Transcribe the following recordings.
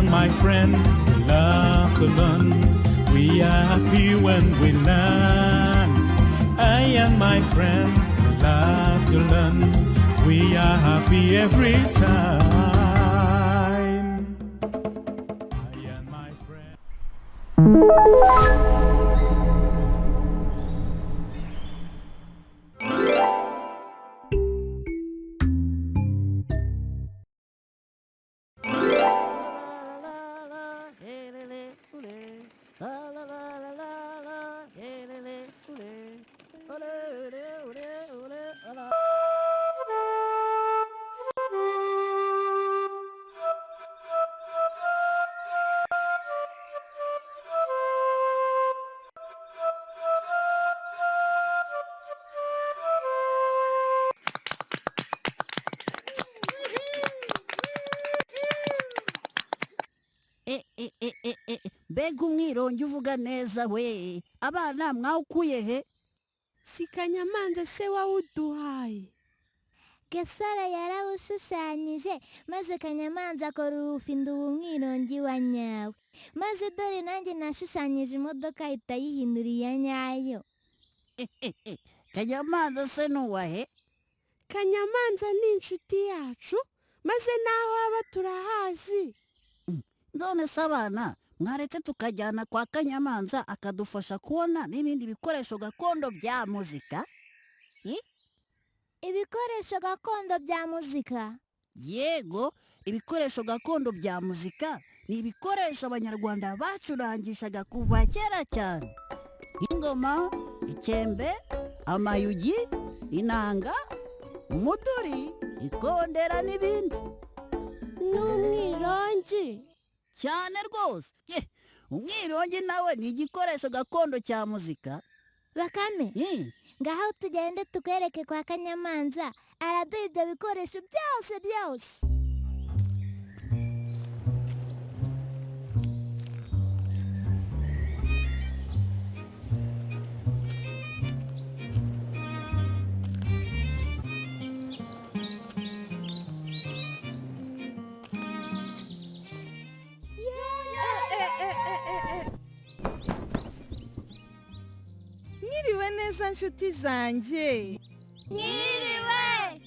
and my friend, we love to learn. We are happy when we learn. I and my friend, we love to learn. We are happy every time. I and my friend. E, e, e, e, e, mbega umwirongi uvuga neza we! Abana, mwawukuye he? Si Kanyamanza se wawuduhaye? Gasaro yarawushushanyije, maze Kanyamanza akora ubufindo, ubu umwirongi wa nyawe. Maze dore nanjye nashushanyije imodoka, ahita ayihindura iya nyayo. Kanyamanza se nuwahe? Kanyamanza ni inshuti yacu, maze n'aho aba turahazi. None se abana, mwaretse tukajyana kwa Kanyamanza akadufasha kubona n'ibindi bikoresho gakondo bya muzika? Ibikoresho gakondo bya muzika? Yego, ibikoresho gakondo bya muzika ni ibikoresho Abanyarwanda bacurangishaga kuva kera cyane, nk'ingoma, ikembe, amayugi, inanga, umuduri, ikondera n'ibindi. N'umwirongi? Cyane rwose. Ye, umwirongi nawe ni igikoresho gakondo cya muzika. Bakame, ngaho tugende tukwereke kwa Kanyamanza, araduha ibyo bikoresho byose byose. Mwiriwe neza, nshuti zanjye? Mwiriwe.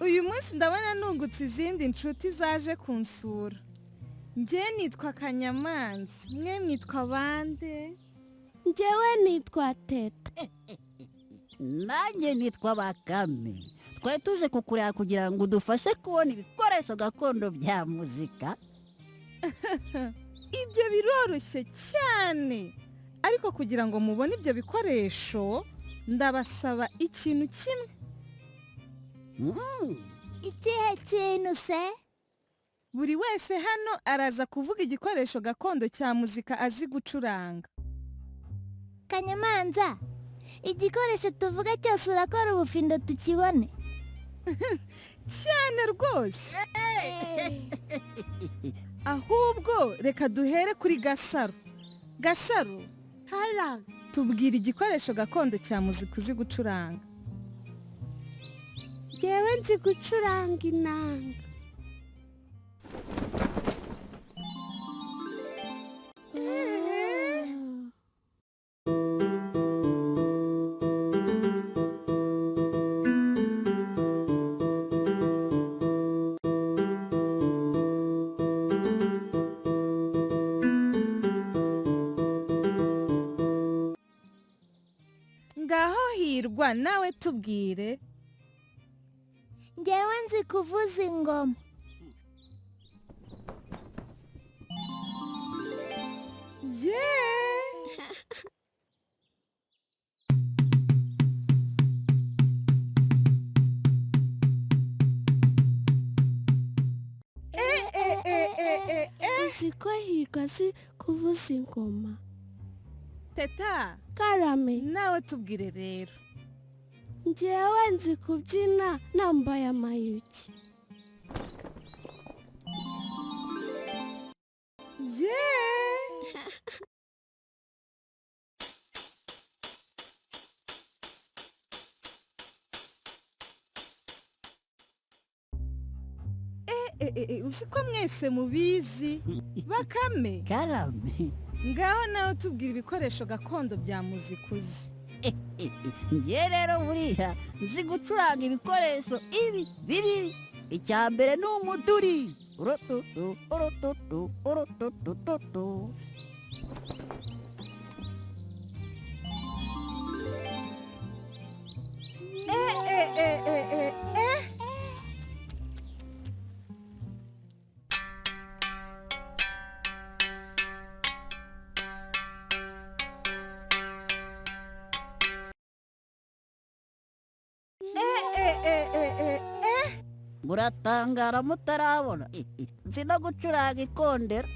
Uyu munsi ndabona nungutse izindi nshuti zaje kunsura. Njye nitwa Kanyamanza, mwe mwitwa bande? Njyewe nitwa Teta. Nanjye nitwa Bakame. Twari tuje kukureba kugira ngo udufashe kubona ibikoresho gakondo bya muzika. Ibyo biroroshye cyane, ariko kugira ngo mubone ibyo bikoresho ndabasaba ikintu kimwe. Ikihe kintu se? Buri wese hano araza kuvuga igikoresho gakondo cya muzika azi gucuranga. Kanyamanza, igikoresho tuvuga cyose urakora ubufindo tukibone? Cyane rwose. Ahubwo reka duhere kuri Gasaro. Gasaro! Hara. Tubwira igikoresho gakondo cya muzika uzi gucuranga. Njyewe nzi gucuranga inanga. Ngaho Hirwa, nawe tubwire. Ngewe nzi kuvuza ingoma. Yeee! Uzi ko Hirwa azi kuvuza ingoma? Teta! Karame. Nawe tubwire rero. Njyewe nzi kubyina nambaye amayugi. Yeee! Uzi ko mwese mubizi? Bakame, Karame. ngaho nawe tubwira ibikoresho gakondo bya muzika uzi. Njye rero buriya nzi gucuranga ibikoresho ibi bibiri. Icya mbere ni umuduri, urututu urututu urututututu. Eh, eh, eh, eh, eh. Eh, eh, eh, eh, eh, eh. Muratangara mutarabona. Nzi no gucuranga ikondera.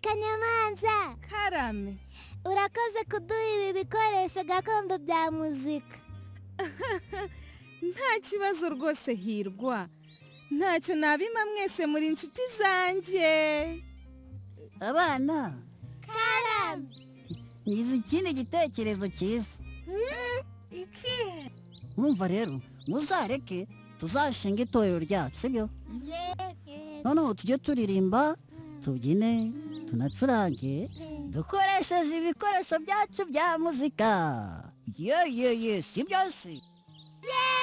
Kanyamanza, Karame. urakoze kuduha ibi bikoresho gakondo bya muzika. Nta kibazo rwose Hirwa, ntacyo nabima, mwese muri inshuti zanjye. Abana, Karame. nize ikindi gitekerezo cyiza. Iki? Urumva rero, muzareke tuzashinga itorero ryacu, sibyo? Noneho tujye turirimba, tubyine, tunacurange dukoresheje ibikoresho byacu bya muzika. Ye ye ye, sibyo se? Yego.